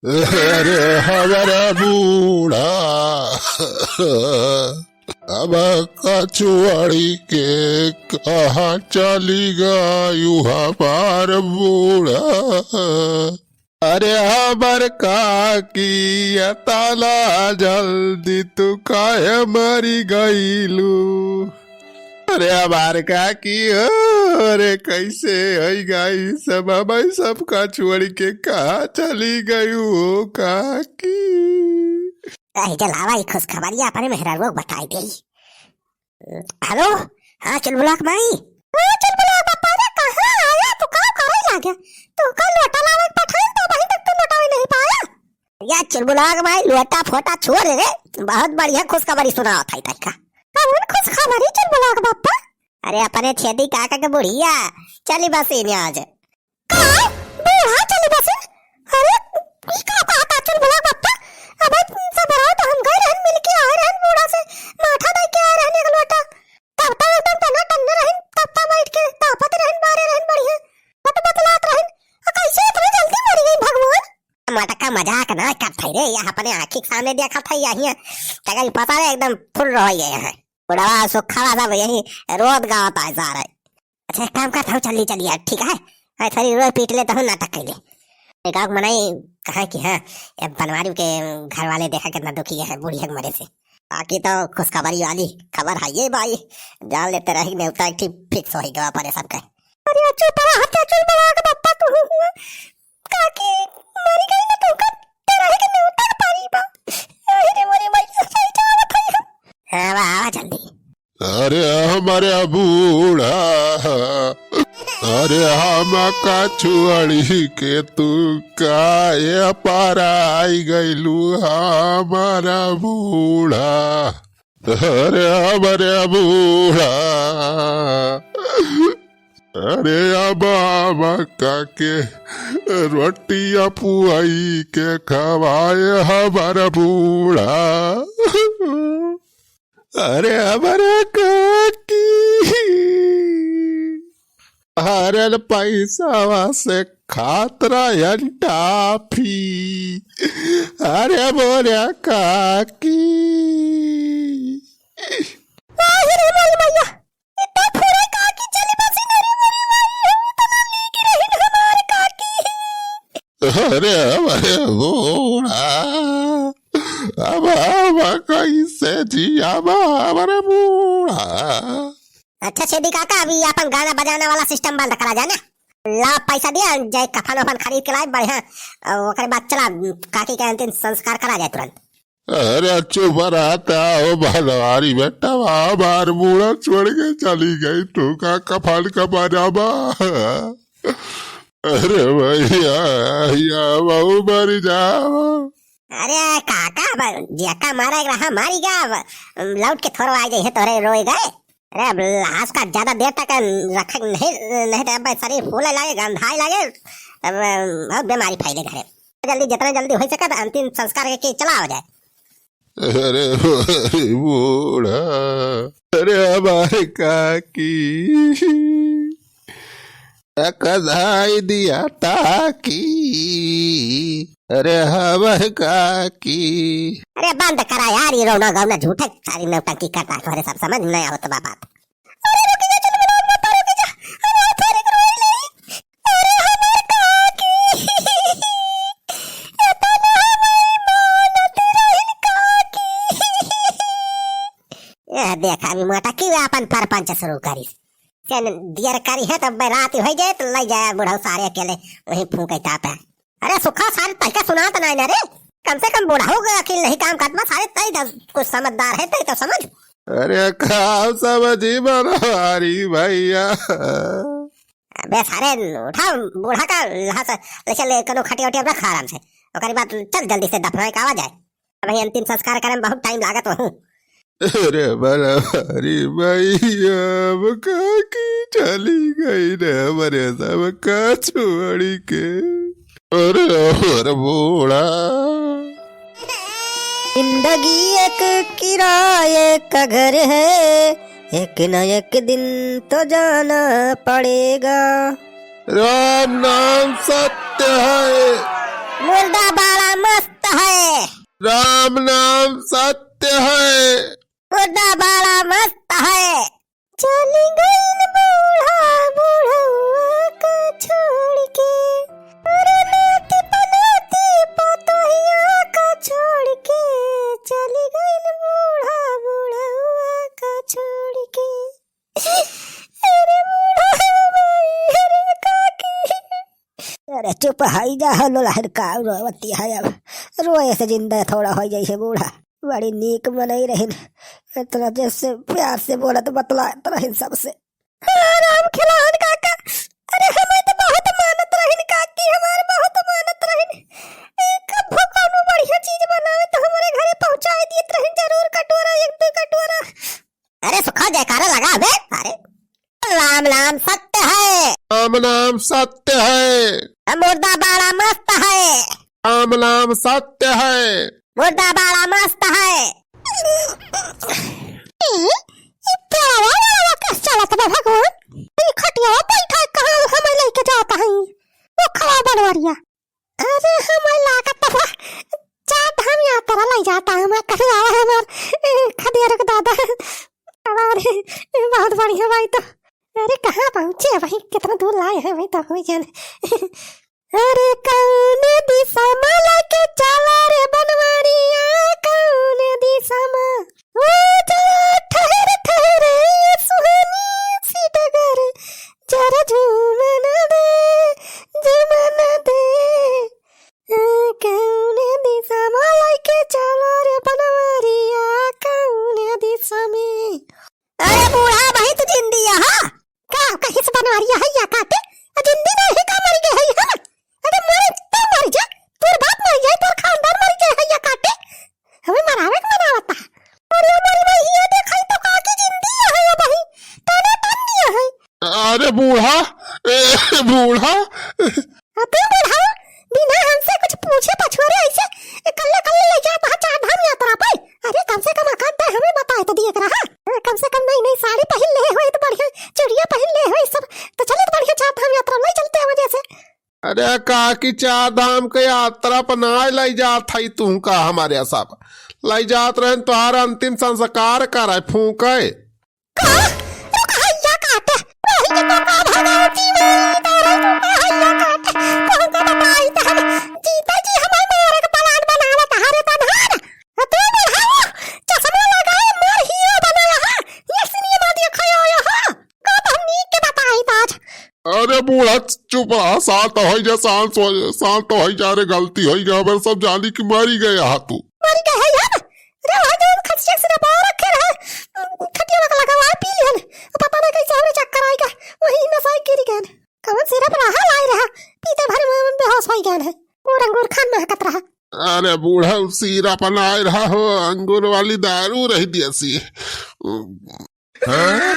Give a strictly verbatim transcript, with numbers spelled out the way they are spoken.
अरे हमारा बूढ़ा, अब कछुअड़ी के कहाँ चली गयू हमार बूढ़ा? अरे हमार काकी, एतना जल्दी तू काहे मरी गईलू? अरे हमार काकी हो, अरे कैसे होई गई सब, हमार सब कछुअड़ी के कहाँ चली गई हो काकी? आई चल आवा, ई खुशखबरिया अपने मेहरारुआ के बताई देई। हेलो, हाँ चुलबुला के माई। हाँ चुलबुला के बापा रे, कहाँ आया तू, का करे लाग्या? तू का लोटा लावे के पठाई तो अबहीं तक तू लोटावे नहीं पाया। या चुलबुला के माई, लोटा फोटा छोड़ रे, बहुत बढ़िया खुशखबरी सुनावत है तैका। कौन खुशखबरी चुलबुला के बापा? अरे अपने छेदी काका के बुढ़िया चली बसिन आज। का? बूढ़ा चली बसिन? अरे, ई का कहत है चुलबुला के बापा? अबे सब रात हम गए रहन, मिल के आए रहन, बूढ़ा से माठा दे के आए रहन एक लोटा। तब तक एकदम टना टन रहन, तब तक बैठ के तापत रहन, बारे रहन बढ़िया। बत बतलात रहन। आ कैसे इतनी जल्दी मरी गई भगवान? मटका मजाक ना करत है रे, यह अपने आँखी के सामने देखत है, यही है। तगल पता रे एकदम फुल रही है यहाँ। बुढ़वा सुखवा सब यही रोत गावत है सारे। अच्छा, एक काम करत हूँ, चली, चली यार, ठीक है? हाँ, थोड़ी रोए पीट ले, तहु नाटक कैले। एक आग मनाई कहा कि हाँ, ये बनवारी के घर वाले देखा कितना दुखी है बुढ़िया के मरे से। बाकी तो खुशखबरी वाली खबर है ये भाई, जान लेते रही नेवता एक ठीक फिक्स हो ही गवा परे सबके। अरे चुप रहा, हत्या चुल बना के बप्पा तू हुआ। काकी मरी गई ना, तू का तेरा है कि नेवता पारी बा। अरे रे मोरे भाई, सच्चाई जाना था। हाँ, आवा, आवा जल्दी। अरे हमारे बूढ़ा, अरे हम कछुअड़ी के तू काहे पराई गइलू हमारा बूढ़ा? अरे हमारे बूढ़ा, अरे अब हम काके रोटिया पुआई के खवाए हमारा बूढ़ा। अरे हमारे काकी, हरल पैसावा से खात रहन टाफी। अरे मोरे काकी। वाह रे मोरी मैया, इतना फुरे काकी चली बसी, अरे मोरी मैया, हम इतना नीक रहिन हमार काकी। अरे, अरे, बूढ़ा, अब, अब कैसे जियाबा, अरे बूढ़ा। अच्छा छेदी काका, अभी अपन गाना बजाना वाला सिस्टम बंद करा जाना। ला पैसा दिया, जाए कफन वफन खरीद के लाए बढ़िया, अ, ओकरे बाद चला काकी के अंतिम संस्कार करा जाए तुरंत। अरे चुप रहता हो बनवारी बेटा, हमार बूढ़ा छोड़ के चली गई, तू का कफन का बजाबा? अरे भैया, या बहू मर जाओ। अरे काका, अब जेका मारे के रहा मारी गया, अब लौट के थोड़ा आ जाइए तोरे रोए गए। अरे अब लाश का ज्यादा देर तक रखे नहीं, नहीं तो अब शरीर फूले लगे, गंधाए लगे, तब बहुत बीमारी फैले घरे। जल्दी, जितना जल्दी हो सके तो अंतिम संस्कार के, के चला हो जाए। अरे, अरे बूढ़ा, अरे हमारे काकी, कधाई दिया ताकी, अरे हमारे काकी। अरे बंद करा यार, ये रोना गाना झूठे सारी नौटंकी करता है, तोहरे सब समझ में नहीं आवत बा बात। अरे रुक जा, चल बना, मत रुक जा। अरे थोड़े को रोई ले। अरे हमार काकी। ये तो ना हमारी मानत रहिन काकी। ए, देखा, अभी मोटा की अपन परपंच शुरू करी। चल, दियर करी है, तब रात होई जाए, तो ले जाए बुढ़ऊ सारे अकेले, वहीं फूंके ताप है। अरे सुखा, सारे तैका सुनात नाई ना रे, कम से कम बुढ़ऊ के अकिल नहीं काम करत बा, सारे तई दस कुछ समझदार है, तई तो समझ। अरे का समझी बनवारी भैया। अबे सारे उठा बूढ़ा का, लहा से ले चल कनो खटिया उटिया रख आराम से, ओकरी बाद चल जल्दी से दफनाए का आवा जाए। अब भाई अंतिम संस्कार करे में बहुत टाइम लागत वहू। अरे बनवारी भैया, अब काकी चली गई रे हमरे सब का छोड़ी के। अरे, अरे बूढ़ा। जिंदगी एक किराए का घर है, एक न एक दिन तो जाना पड़ेगा। राम नाम सत्य है। मुर्दा बाड़ा राम नाम सत्य है। मुर्दा बड़ा मस्त है। चली गइल बूढ़ा बुढ़वा का छोड़ के, अरे नाती पनाती पतोहिया का छोड़ के, चली गइल बूढ़ा बुढ़वा का छोड़ के। अरे बूढ़ा माई, अरे काकी। अरे चुप हई जा हो लोलहन, का रोवती है अब, रोए से जिंदा थोड़ा हो जाई है बूढ़ा। बड़ी नीक मनई रहिन, इतना जैसे प्यार से बोलत बतलात रहिन सबसे। हाँ, राम खिलावन काका, अरे हमें तो बहुत मानत रहिन काकी, हमार बहुत मानत रहिन। ए, कभो कौनो बढ़िया चीज बनावे तो हमरे घरे पहुँचाए दियत रहिन जरूर कटोरा, एक दो कटोरा। अरे सुखा जयकारा लगा बे, अरे। राम नाम सत्य है। राम नाम सत्य है। मुर्दा बड़ा मस्त है। राम नाम सत्य है। मुर्दा बड़ा मस्त है। ई, ई पेड़वा वाला कस चलत बा भगवान? ई खटिया बैठा कहाँ हमें लेके जाता है? वो खड़ा बनवरिया। अरे हमें लागत बा चार धाम यात्रा लई जाता है, हमें कहीं आवा है हमार, ए, खदेरक दादा। अरे, बहुत बढ़िया भाई तो। अरे कहाँ पहुँचे भाई, कितना दूर लाए हैं भाई तो हमें जाने। अरे कौन दिशा में लेके चला रे बनवारिया, कौन दिशा में? ओ जरा ठहर ठहर सुहानी सी डगर, जरा झूमन दे, झूमन दे। कौने दिशा में लेके चला रे बनवरिया, कौने दिशा में? अरे बूढ़ा भाई, तू जिंदी है, हाँ? का कहिस बनवरिया है या काटे? आ जिंदी नहीं का, मर गए है हम? अरे मरे तो मर जा, तोर बाप मर जाए, तोर खानदान मर जाए है या काटे? हमें मरावे के मनावता। अरे मरी भाई, ये देखाई तो काकी जिंदी है ये भाई, टना टन दिया है। अरे बूढ़ा, ए बूढ़ा। अबे बुढ़ऊ, बिना हमसे कुछ पूछे पछोरे ऐसे कल्ले कल्ले ले जात हा चार धाम यात्रा पे। अरे कम से कम अकाध दे हमें बताए तो दिए करा, हाँ? कम से कम नई नई साड़ी पहन ले होई तो बढ़िया, चुड़िया पहन ले होई सब, तो चले तो बढ़िया चार धाम यात्रा ले चलते हैं वजह से। अरे काकी, चार धाम के यात्रा पर ना ले जात हई तू का, हमारे सब ले जात रहन तोहार अंतिम संस्कार करे फूके। का? रुक हैया काटे। वही के तो का भगवती में तारे तो का हैया काटे। कहूँ का बताई तो हम जीता जी हमारे मारे का प्लान बनावत हरे तनहार। आ तू बुढ़ाओ, चश्मा लगाए मार हीरो बना रहा। ये सिनेमा देखो यो हो। का हम नीक के बताई तो आज। अरे बूढ़ा चुप रहा, शांत हो जा, शांत हो जा, शांत हो जा रे, गलती हो गया, हमारे सब जानी कि मरी गया हा तू। मरी गया है हम? अरे वहाँ जो खसिया सिरप रखे रहे, खटिया में लगा हुआ है, पी लिहन। अब पता नहीं कैसे हमरे चक्कर आएगा, वही नशा गिर गए। कौन सिरप रहा लाई रहा, पीते भर में बेहोश हो गए हैं। पूरा अंगूर खान महकत रहा। अरे बूढ़ा, उ सिरप ना रहा हो, अंगूर वाली दारू रही देसी। हाँ?